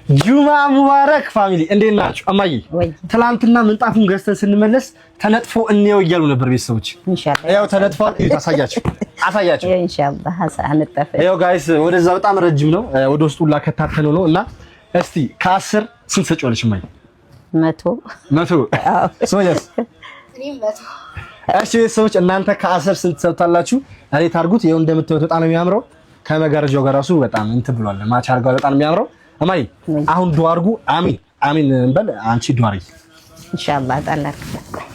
ጁማ ሙባረክ family፣ እንዴት ናችሁ? እማዬ ትላንትና ምንጣፉን ገዝተን ስንመለስ ተነጥፎ እንየው እያሉ ነበር ቤተሰቦች። ያው ተነጥፏል። አሳያችሁ አሳያችሁ። ኢንሻአላህ አነጠፈ። ያው guys ወደዛ በጣም ረጅም ነው፣ ወደ ውስጡ ሁላ ከታተነው ነው። እና እስቲ ከ10 ስንት ሰጪዋለሽ እማዬ? 100። 100። ሶያስ? እሺ ቤተሰቦች፣ እናንተ ከ10 ስንት ሰጥታላችሁ? Rate አድርጉት። ይኸው እንደምታዩት በጣም ነው የሚያምረው። ከመጋረጃው ጋር ራሱ በጣም እንትን ብሏል፣ match አድርገዋል። በጣም ነው የሚያምረው። እማዬ አሁን ዱአ አድርጉ። አሚን አሚን እንበል። አንቺ ዱአ አድርጊ። ኢንሻአላህ ጣላር።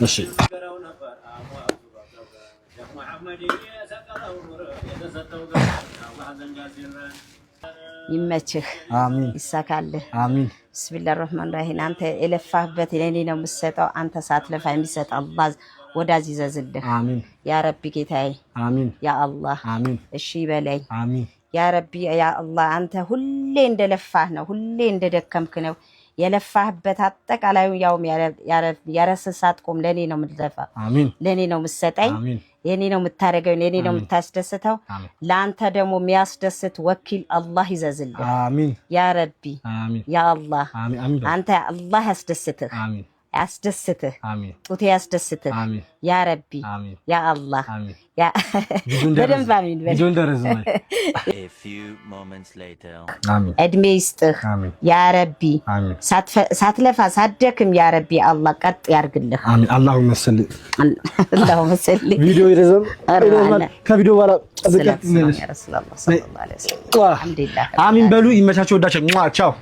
እሺ። ይመችህ። አሚን። ይሳካልህ። አሚን። ብስሚላህ ረህማን ራሂም። አንተ የለፋህበት ለእኔ ነው የምትሰጠው። አንተ ሳትለፋ የሚሰጥ አላህ ወዳጅ ይዘዝልህ። አሚን። ያ ረቢ ጌታዬ። አሚን። ያ አላህ። አሚን። እሺ በለኝ። አሚን። ያ ረቢ ያ አላህ፣ አንተ ሁሌ እንደለፋህ ነው፣ ሁሌ እንደደከምክ ነው የለፋህበት። አጠቃላዩ ያውም ያረስን ሳትቆም ለእኔ ነው የምትለፋ፣ ለእኔ ነው የምትሰጠኝ፣ የኔ ነው የምታደርገው፣ የኔ ነው የምታስደስተው። ለአንተ ደግሞ የሚያስደስት ወኪል አላህ ይዘዝልህ። አሚን። ያ ረቢ ያ አላህ፣ አንተ አላህ ያስደስትህ ያስደስትህ፣ ጡቴ ያስደስትህ። ያ ረቢ ያ አላህ፣ በደንብ አሚን በል። እድሜ ይስጥህ ያ ረቢ፣ ሳትለፋ ሳትደክም ያ ረቢ አላህ ቀጥ ያርግልህ። አሚን። አላሁመ ሰሊ አላሁመ ሰሊ። ቪዲዮ ይረዘም፣ ከቪዲዮ በኋላ አሚን በሉ። ይመቻቸው። ወዳቸው። ቻው።